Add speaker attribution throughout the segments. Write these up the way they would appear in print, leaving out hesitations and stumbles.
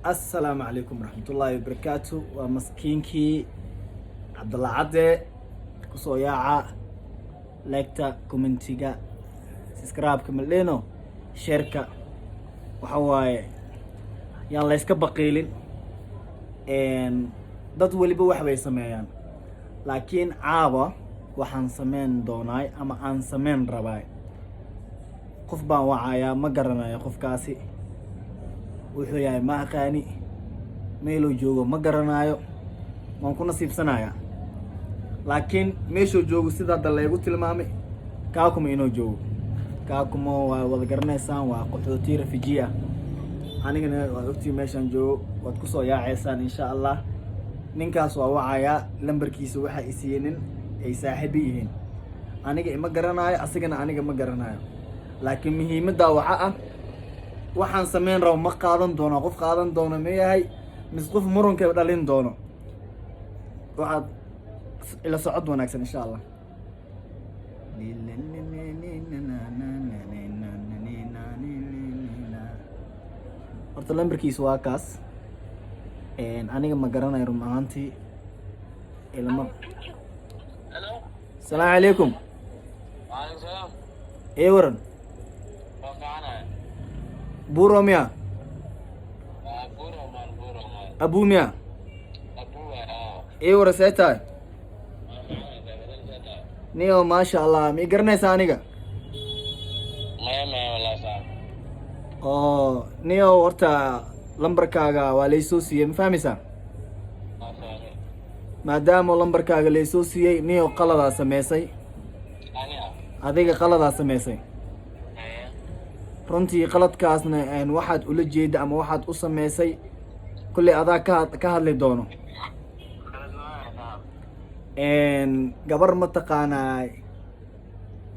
Speaker 1: Assalaamu calaykum waraxmatullaahi wabarakaatu. Waa maskiinkii Cabdalla Cadde. Kusoo yaaca like-ta, comment-iga, subscribe-ka, maldheno, share-ka. Waxa waaye, yaan layska baqiilin. Dad weliba wax bay sameeyaan, laakiin caaba waxaan sameyn doonaay ama aan sameyn rabaay, qof baan wacayaa. Ma garanayo qofkaasi wuxuu yahay, ma aqaani, meeluu joogo ma garanayo. Waan ku nasiibsanayaa, laakiin meeshuu joogo sida hadda laygu tilmaamay, Kaakuma inuu joogo. Kaakuma waa wada garanaysaan, waa qaxooti refugee ah. Anigana waad ogtii meeshaan joogo, waad kusoo yaaceysaan insha Allah. Ninkaas waa wacayaa. Lambarkiisa waxaa isiiyey nin ay saaxiibo yihiin. Aniga ima garanayo, asigana aniga ma garanayo, laakiin muhiimaddaa waxa ah, waxaan sameyn rabo ma qaadan doono. Qof qaadan doono ma yahay mise qof muranka dhalin doono? Waxaad ila socod wanaagsan insha Allah. Horta lambarkiisa waa kaas. Aniga ma garanayo run ahaantii ilama.
Speaker 2: Hello.
Speaker 1: Asalaamu calaykum.
Speaker 2: Waalaikum salaam.
Speaker 1: Ee, waran?
Speaker 2: Waa fiicanahay.
Speaker 1: Buuro miya?
Speaker 2: Waa Buuro maan, Buuro maan.
Speaker 1: Abuu miya?
Speaker 2: Abuu waay aa.
Speaker 1: Ee, waran, see tahay?
Speaker 2: Waa fiicanahay, badan, see tahay?
Speaker 1: Niyo, maasha Allah. Ma i garanaysaa aniga?
Speaker 2: Maya, maya, walaa saa.
Speaker 1: Oo niyo, horta lambarkaaga waa laysoo siiyey, ma fahmaysaa?
Speaker 2: Waa fahmay.
Speaker 1: Maadaama lambarkaaga laysoo siiyey, niyo, qaladaa sameysay.
Speaker 2: Ani ah?
Speaker 1: Adiga qaladaa sameysay.
Speaker 2: Haya.
Speaker 1: Runtii qaladkaasna waxaad ula jeeda ama waxaad u sameysay, kulley adaa ka hadli doono.
Speaker 2: Qalad ma
Speaker 1: Gabar ma taqaanaa,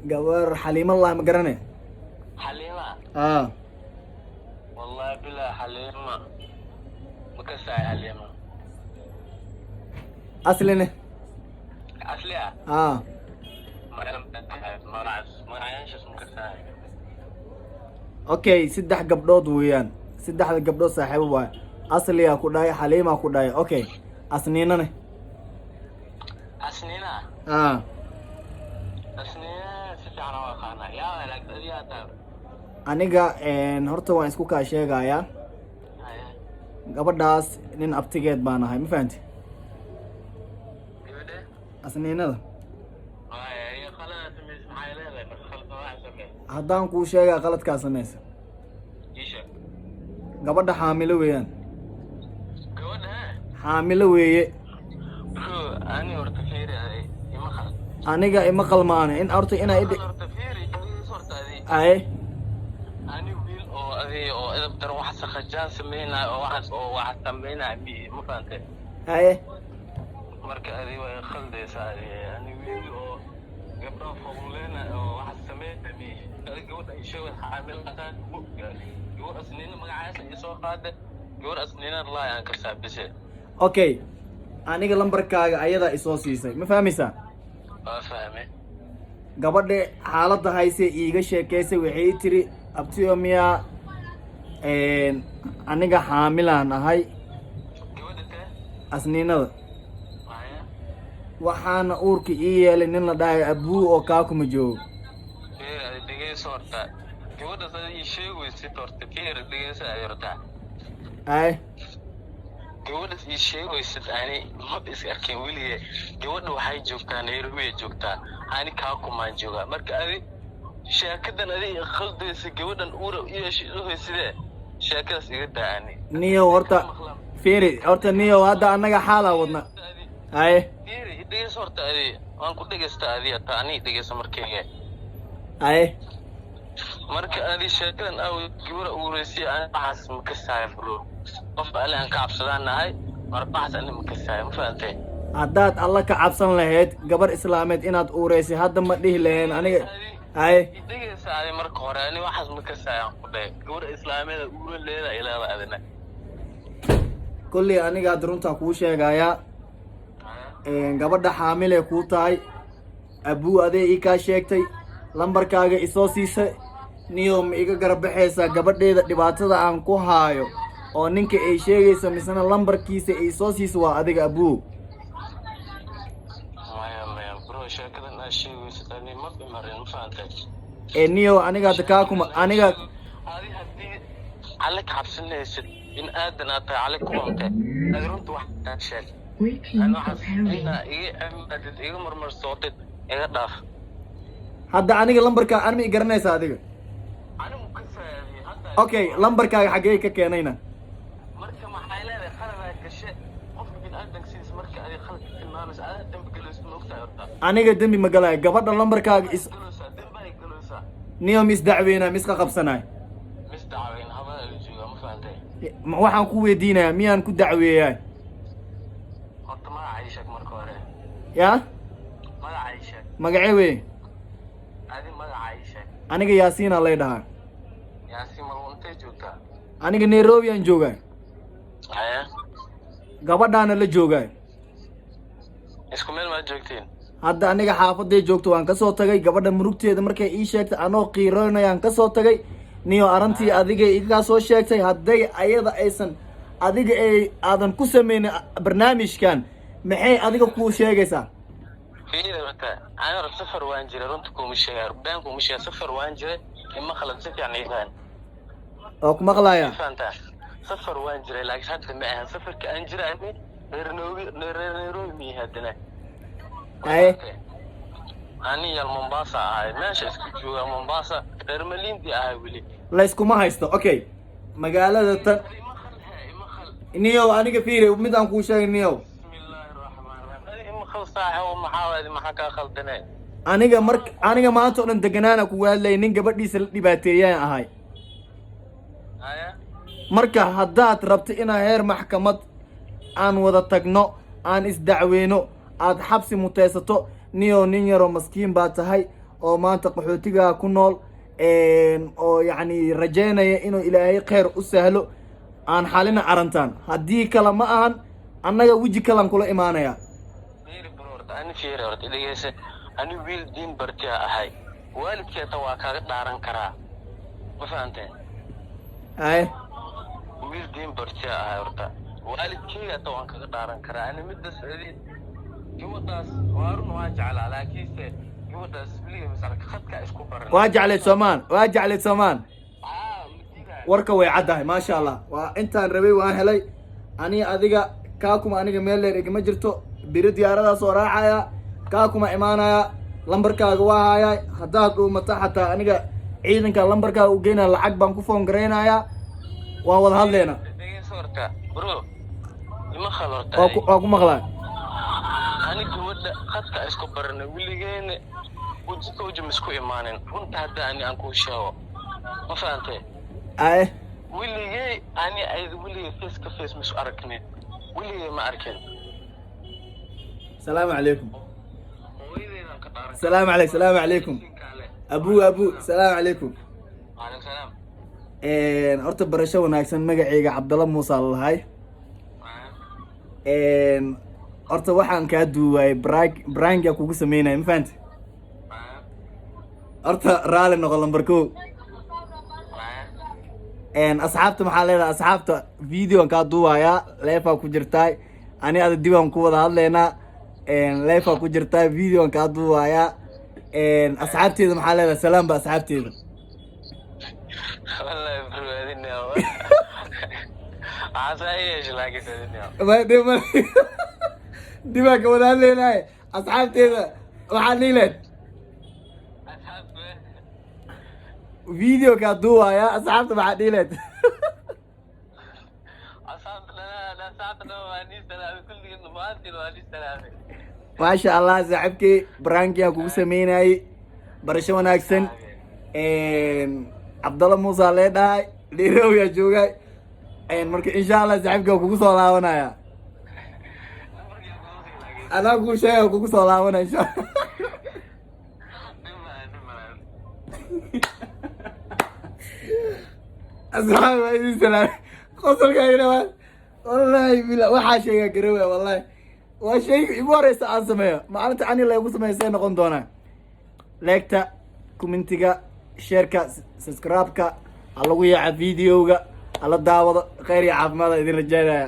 Speaker 1: gabar Xaliimallah, ma garane?
Speaker 2: Xaliima?
Speaker 1: A.
Speaker 2: Wallahi bilaa, Xaliima ma kasaay Xaliima.
Speaker 1: Asline?
Speaker 2: Asli ah?
Speaker 1: A.
Speaker 2: Magacayaashaas ma kasaay.
Speaker 1: Okay, saddex gabdhood weeyaan. Saddexda gabdhood saaxiibo waay. Asliyaa ku dhahay, Xaliimaa ku dhahay. Okay, Asniinane?
Speaker 2: Asniina?
Speaker 1: A.
Speaker 2: Asniina si fiican oo aqaana yaa adigaa taa.
Speaker 1: Aniga horta waan isku kaa sheegayaa.
Speaker 2: Haya.
Speaker 1: Gabadhaas nin abtigeed baan ahay, ma fahanti?
Speaker 2: Gabadhe?
Speaker 1: Asniinada.
Speaker 2: Waaya, iyo qalada sameys maxay leedahay? Marka qalad waa sameey.
Speaker 1: Haddaan kuu sheegaa qaladkaa samaysa.
Speaker 2: Ii sheeg.
Speaker 1: Gabadha xaamilo weeyaan.
Speaker 2: Gabadha?
Speaker 1: Xaamilo weeye.
Speaker 2: Bro, ani horta fiiri, adi ima qalad.
Speaker 1: Aniga ima qalmaane in horta inaa idhi.
Speaker 2: Horta fiiri, horta adi.
Speaker 1: Aye.
Speaker 2: Ani wiil oo adi oo edab daran, wax saqajaan sameynaayo oo waxaas oo wax sameynaayo mi, ma fahantay?
Speaker 1: Aye.
Speaker 2: Marka adi way khaldaysaa. Adi ani wiil oo gabdhaha fogleyna oo wax sameynaayo mi. Adi gabadha ay sheegay xaamil ataan, gabadh Asniina magacaasa ii soo qaada, gabadh Asniina laa aan ka saabise.
Speaker 1: Okay, aniga lambarkaaga ayadaa isoo siisay, ma fahmaysaa?
Speaker 2: Waa fahmay.
Speaker 1: Gabadha xaaladda hayse iiga sheekeysay. Waxay ii tiri, "Abtiyo miyaa, aniga xaamilaan ahay."
Speaker 2: Gabadha tee?
Speaker 1: Asniinada.
Speaker 2: Maya.
Speaker 1: Waxaana uurka ii yeelay nin la dhahay Abuu oo Kaakuma joogo.
Speaker 2: Fiir, adi dhegeyso horta. Gabadhaas adi ii sheegaysid horta, fiir, dhegeyso adi horta.
Speaker 1: Ay.
Speaker 2: Gabadhaas ii sheegaysid ani maba is arkeen welige. Gabadha waxay joogtaa Nairobi ay joogtaa, ani Kaakumaan joogaa. Marka adi sheekadan adi khaldaysa, gabadhan uura iyeeshidee, sheekadaas iga daa ani.
Speaker 1: Niyow, horta fiiri, horta niyow, hadda annaga xaalaa wadna. Haye.
Speaker 2: Fiiri, dhegeyso horta adi, waan ku dhegeystaa adi hata, ani dhegeyso markayga.
Speaker 1: Haye.
Speaker 2: Marka adi sheekadan aw gabadha uuraysiya, ani waxaas ma kasaayo, bro. Qof Alle aan ka cabsadaan nahay. Marka waxaas ani ma kasaayo, ma fahantay?
Speaker 1: Haddaad Alla ka cabsan lahayd, gabar islaameed inaad uureysay hadda ma dhihi laheen aniga. Haye.
Speaker 2: Dhegeysa adi marka hore, ani waxaas ma kasaayo aan ku dhahay. Gabar islaameed uura leeda ilaada adina.
Speaker 1: Kolley aniga hadda runtaa kuu sheegayaa, gabadha xaamilay kuu tahay. Abuu adee ii kaa sheegtay, lambarkaaga isoo siisay. Niyow, ma iga garab baxaysaa gabadheeda dhibaatada aan ku haayo? Oo ninka ay sheegayso misena lambarkiisa ay soo siiso waa adiga, abuu.
Speaker 2: Maya, maya, bro, sheekadan aad sheegaysid ani ma imarin, ma fahantay?
Speaker 1: Ee niyow, aniga hadda kaa kuma aniga.
Speaker 2: Adi haddii alle ka cabsanaysid, in aadan aad tahay, alle ku wantay, adi runta wax kaa sheeg.
Speaker 3: Greetings,
Speaker 2: ani waxaas
Speaker 3: preparing.
Speaker 2: Inaa iga imaadid, iga marmarsootid, iga dhaaf.
Speaker 1: Hadda aniga lambarkaa ani ma i garanaysa adiga?
Speaker 2: Anigu ka saadiyey hadda.
Speaker 1: Okay, lambarkaaga xaggee ka keenayna?
Speaker 2: Marka maxay leedahay? Qaladaa gashe. Qofka biniaadanka sidiis marka adi qalad ka tilmaamaysa, adaa dambi galayso, ma ogtahay horta?
Speaker 1: Aniga dembi ma galaayo. Gabadha lambarkaaga is
Speaker 2: Galaysaa, dembi ay galaysaa.
Speaker 1: Niyo, mis dacweynaa, miska qabsanaay?
Speaker 2: Mis dacweyn, habada la joogaa, ma fahantay?
Speaker 1: Waxaan ku weydiinayaa, miyaan ku dacweeyaa?
Speaker 2: Horta magaca ii sheeg marka hore.
Speaker 1: Yaa?
Speaker 2: Magaca ii sheeg.
Speaker 1: Magacee wey?
Speaker 2: Adi magaca ii sheeg.
Speaker 1: Aniga Yaasiina lay dhahaa.
Speaker 2: Yaasiin mal, intee joogtaa?
Speaker 1: Aniga Nairobi aan joogaa.
Speaker 2: Haya.
Speaker 1: Gabadhaana la joogaa.
Speaker 2: Isku meel maad joogtiin?
Speaker 1: Hadda aniga xaafaday joogto waan kasoo tagay. Gabadha murugteeda markay ii sheegtay, anoo qiiroonayaan kasoo tagay. Niyo, arrintii adiga igaa soo sheegtay, hadday ayada aysan adiga ay aadan ku sameynin barnaamijkan, maxay adiga kuu sheegaysaa?
Speaker 2: Fiiri horta, ani horta safar waan jiray. Runta kuma sheega, been kuma sheega, safar waan jiray. Ima khalad, si fiican ii fahan.
Speaker 1: Oo ku maqlaya.
Speaker 2: Fahantaa? Safar waan jiray, laakiin hadda ma ahan safarka aan jiray. Ani reer Nairobi, reer Nairobi miyi haddana.
Speaker 1: Haye.
Speaker 2: Ani yal Mombasa ahay, meesha isku jooga Mombasa, reer Malindi ahay weli.
Speaker 1: Layskuma haysto. Okay, magaalada tan.
Speaker 2: Ima khal he, ima khal.
Speaker 1: Niyow, aniga fiiri, mid aan kuu sheegay, niyow.
Speaker 2: Bismillaahi raxmaani raxiim. Adi ima khal, saaxibo. Maxaa waay? Maxaa kaa khaldane?
Speaker 1: Aniga mar aniga maanta o dhan deganaana kugu hadlayay. Nin gabadhiisa la dhibaateeyaan ahay.
Speaker 2: Haya.
Speaker 1: Marka haddaad rabto inaa heer maxkamad aan wada tagno, aan isdacweyno, aad xabsi mutaysato, niyo, nin yaroo maskiin baa tahay oo maanta qaxootigaa ku nool oo yacni rajaynaya inuu Ilaahay kheyr u sahlo, aan xalina arrintan. Haddii kale ma ahan, annaga weji kalan kula imaanaya.
Speaker 2: Fiiri bro, horta ani fiiri, horta dhegeysa. Ani wiil diin bartiya ahay, waalidkeeta waa kaaga dhaaran karaa, ma fahanteen?
Speaker 1: Ay.
Speaker 2: Wiil diin bartiya ahay, horta waalidkeyga hata waan kaga dhaaran karaa. Ani midaas adi gabadhaas waa run, waa jeclaa, laakiinse gabadhaas weliga masarka khadka isku baran.
Speaker 1: Waa jeclayd soomaan, waa jeclayd soomaan.
Speaker 2: Aa madiida.
Speaker 1: Warka way caddahay, maasha Allah. Waa intaan rabay, waan helay. Ani adiga Kaakuma, aniga meel dheer igama jirto. Beri diyaaradaas oo raacaya, Kaakuma imaanaya. Lambarkaaga waa hayaa. Haddaad dhuumata xataa, aniga ciidanka lambarkaaga u geynaya, lacag baan ku phone garaynayaa, waan wada hadleynaa.
Speaker 2: Dhegeysa horta bro, ima khal horta.
Speaker 1: Waa ku maqlaa.
Speaker 2: Ani gabadha khadka isku baranay, weligeena weji ka weji ma isku imaanin. Runta hadda ani aan kuu sheego, ma fahantay?
Speaker 1: Aye.
Speaker 2: Weligey ani ayada weligey face ka face ma isku aragnin, weligey ma arkin.
Speaker 1: Salaamu calaykum.
Speaker 2: Hooyadeydaan ka dhaaran.
Speaker 1: Salaamu calaykum, salaamu calaykum, abu abu, salaamu calaykum.
Speaker 2: Calaykum salaam.
Speaker 1: Horta barasho wanaagsan. Magacayga Cabdalla Muuse lalahay. Horta waxaan kaa duuwaayay prank-ga kugu sameynaya, ma fahanti? Horta raali noqo, lambar 1. Asxaabta maxaa leedahay? Asxaabta, videoan kaa duuwayaa, live-aa ku jirtaa. Ani ada dibaan ku wada hadlaynaa. Live-aa ku jirtaa, videoan kaa duuwayaa. Asxaabteeda maxaa leedahay? Salaam ba asxaabteeda.
Speaker 2: Wallahi bro, adina waxaa saa yeesha, laakiin adina
Speaker 1: Dibaan ka wada hadlaynaaye, asxaabteeda waxaa dhihi lehed?
Speaker 2: Asxaabta.
Speaker 1: Video kaa duuwayaa, asxaabta maxaa dhihi lehed?
Speaker 2: Asxaabta dhan, asxaabta dhan waa nii salaamay kulligiin, dhammaantiin waa nii salaamay.
Speaker 1: Maasha Allah, saaxiibkii, prank-iyaa kugu sameynayay. Barasho wanaagsan. Cabdalla Muusa lee dhahay, Nairobi aa joogay. Marka insha Allah saaxiibkii waa kugu soo laabanaya. Anaa kuu sheega, kugu soo laabanaya insha Allah.
Speaker 2: Dhima dhima.
Speaker 1: Asxaabi, waa idin salaamay. Qosolkaagana waa wallahi bila waxaa sheegaa garawaya. Wallahi waa shayga igu horeysa aan sameeyo. Maalinta ani laygu sameeyo say noqon doonaa? Like-ta, comment-iga, share-ka, subscribe-ka ha lagu yaaca videoga. Alla daawado. Khayr iyo caafimaad idin rajaynaya.